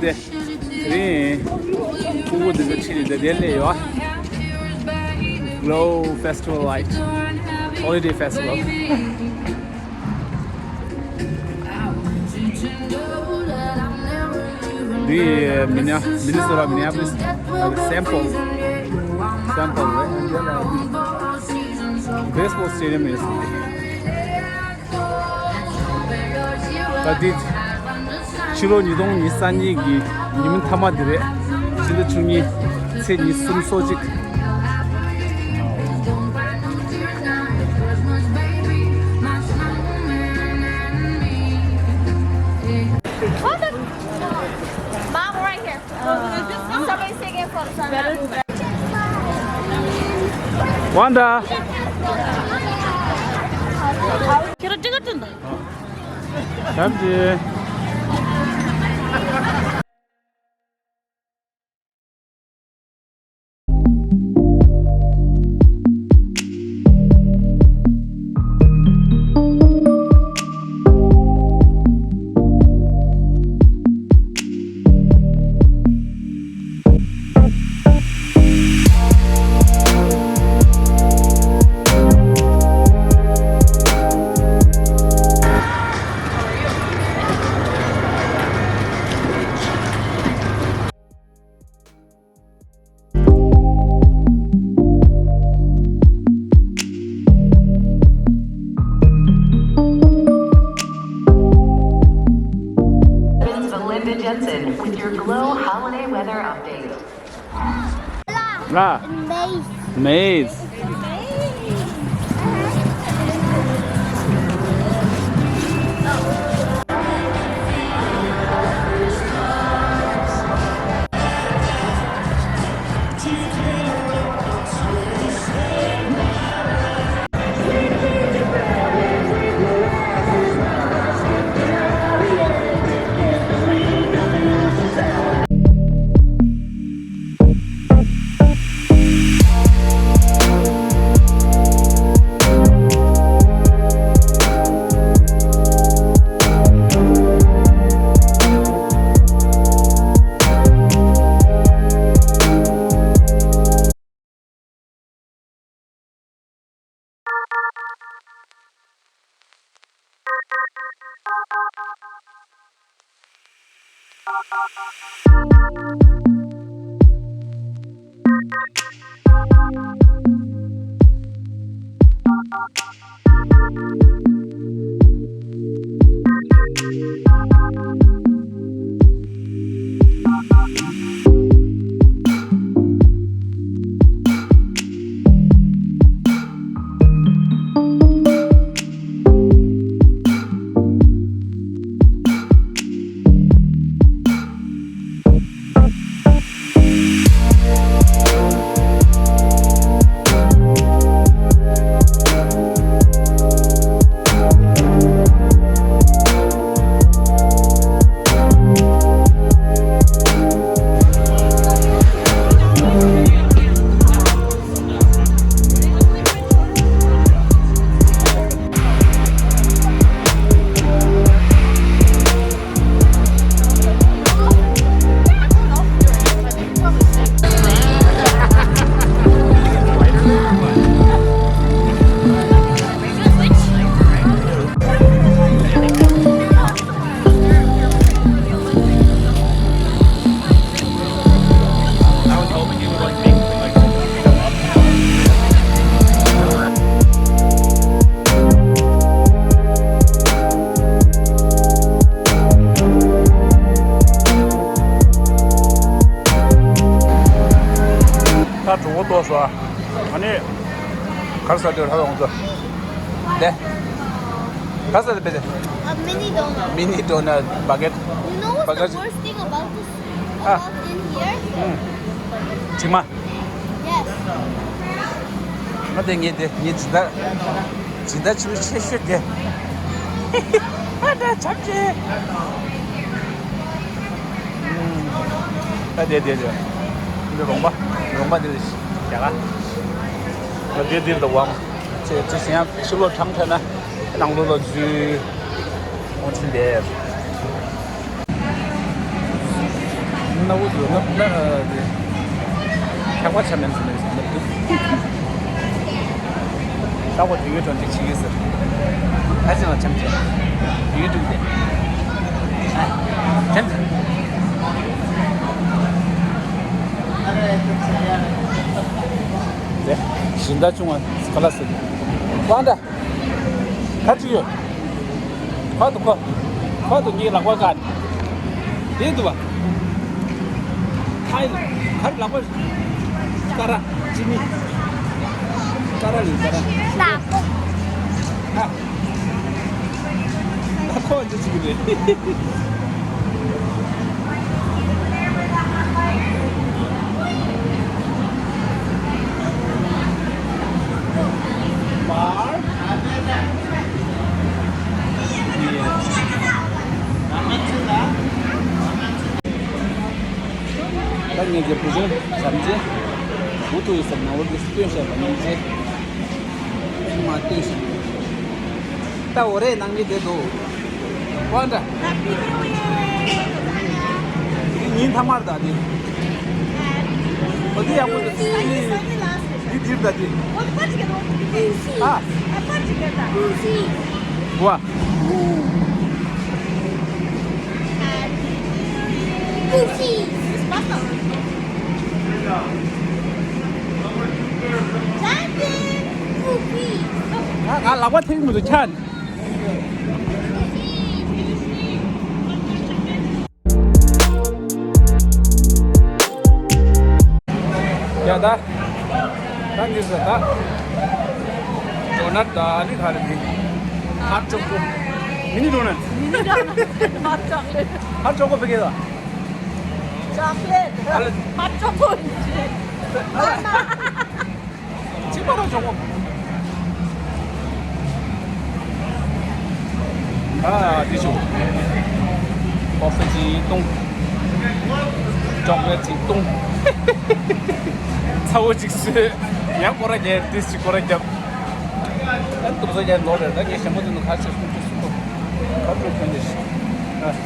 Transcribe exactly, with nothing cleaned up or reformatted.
དེ་རིང་ཕྲུ་གུ་འདི་ཚོ་ཁྲིད་ནས་འདི་འདིར་སླེབས་ཡོད། Glow Festival Light Holiday Festival། འདི་མི་ནི་མི་ནི་སོ་ཊ་མི་ནི་ཨ་པོ་ལིས་སེན་ཊ་རལ་སེན་ཊ་རལ་རེད། འདི་ལ་བེ་སི་བོལ་སི་ཊེ་ཌི་ཡམ་ཡོད་ཟེར། ད་འདི་ཕྱི་ལོ་ཉིས་སྟོང་ཉི་ཤུ་རྩ་གཉིས་ཀྱི་ཉིན་མཐའ་མ་འདི་རེད། ཕྱི་ཟླ་བཅུ་གཉིས་ཚེས་ཉི་ཤུ་རྩ་གཅིག། Mom, right here. Somebody singing for Sana. Wanda. ཁྱེད་རང་ཊི་ཀེ་ཊི་བྲིས་འདུག་བྱམས་ཀྱིས། Belinda Jensen with your Glow holiday weather update. ལ། Maze. Maze. ད་གྲོད་ཁོག་ལྟོགས་སོང་ཨ། ཨ་ནི། ག་རེ་ཟ་འདོད་ཧ་ལོང་ཚོ། དེ། ག་རེ་ཟ་འདོད་པས་དེ། A mini donut. Mini donut baguette. You know what's the baguette worst thing about this, ah, about in here? ཨུམ། དྲི་མ། Yes. ང་དེ་ངས་དེ་ངས་ཇི་ལྟར་ཇི་ལྟར་ཆེ་ཆེ་ཤོས་དེ། ཨ་ད་ཆབ་ཆེ། ཨ་དེ་དེ་དེ། འདི་རོང་པ་རོང་པ་འདི་རེད་ཤག་ཨ་དེ་འདིར་དུ་དབང་ཚེ་ཚེ་ཡང་ཕྱི་ལོགས་གྲང་འཕྲད་ན་ནང་ལོགས་ལ་འཛུལ། འོང་ཆེན་དེ། ན་འུ་ཚོ་ན་ན་དེ་ཁྱག་པ་ཆ་མེད་ཟེར་ནས་ཟེར་ནས་འདུག་ད་གོ་དེ་གའི་གྲོང་ཁྱེར་ཆི་གི་ཟེར། ད་ཅི་ན་ཆམ་ཆེ་དེ་གའི་འགྲུག་དེ་ཆམ་ཆེ་དེ་ཞིང་ད་ཆུང་བ་ཁ་ལ་ཟེར་དེ་ཀོ་ཨན་ད། ག་ཅི་ཡོད། ཁ་དུ་ཁོ། ཁ་དུ་ངའི་ལག་པ་བཀག་ནས། དེ་འདུག་བ། ཁ་ཡི་ཁ་ལག་པ། ཀ་ར། ཅི་ནི། ཀ་ར་ལི་ཀ་ར། ལག་པ། ཨ། ཨ་ཁོ་འདི་ཅི་རེད། པར། ད་ངས་ཀྱི་བུ་ཆུང་བྱམས་བརྩེ། འུ་ཐུག་ཡོད་སར་ནང་བར་གྱི་སྟོན་བཤད་པ་ནང་བརྩེ། མ་སྟོན་ཞིང་། ད་འོ་རེ་ནང་གི་དེ་འདུག་ཀོ་ཨན་ད། འདི་ཉིན་ཐ་མར་ད་དེ། འོ་དེ་ཡག་པོ་འདུག་འདི་འདིར་ད་དེ། ཨ། ཝ། ང་ལག་པ་ཐེག་མི་འདུག་ཆ། ཡ་ད། ད་འདི་ཟེར་ད། ཌོ་ནཊ་ད་ནི་ག་རེ་འདི། ཧཊ་ཅོ་ཀོ། མི་ནི་ཌོ་ནཊ། མི་ནི་ཌོ་ནཊ། ཧཊ་ཅོ་ཀོ། ཧཊ་ཅོ་ཀོ་ཕ་གི་ད། ཅོག་ལེཊ། ཨ་ལེ། ཧཊ་ཅོ་ཀོ། ཅི་མ་ར་ཅོག་ཀོ། ཨ་དེ་ཤོ། ཀོ་ཧྥི་ཅིག་བཏུང་། ཅོག་ལེཊ་ཅིག་བཏུང་། ཚ་བོ་ཅིག་བཟོས། ཡང་སྐོར་ར་རྒྱབ། དེ་ཅིག་སྐོར་ར་རྒྱབ། ཨ་འདུག་ས་རྒྱབ་ལོག་རེད། ད་ངས་ཞྭ་མོ་དེ་ནང་ཁ་ཕྱིར་སུམ་ཅུ་སུམ་ཅུ། ཁ་ཕྱིར་ཐོན་ཏེ་ཤི། ཨ།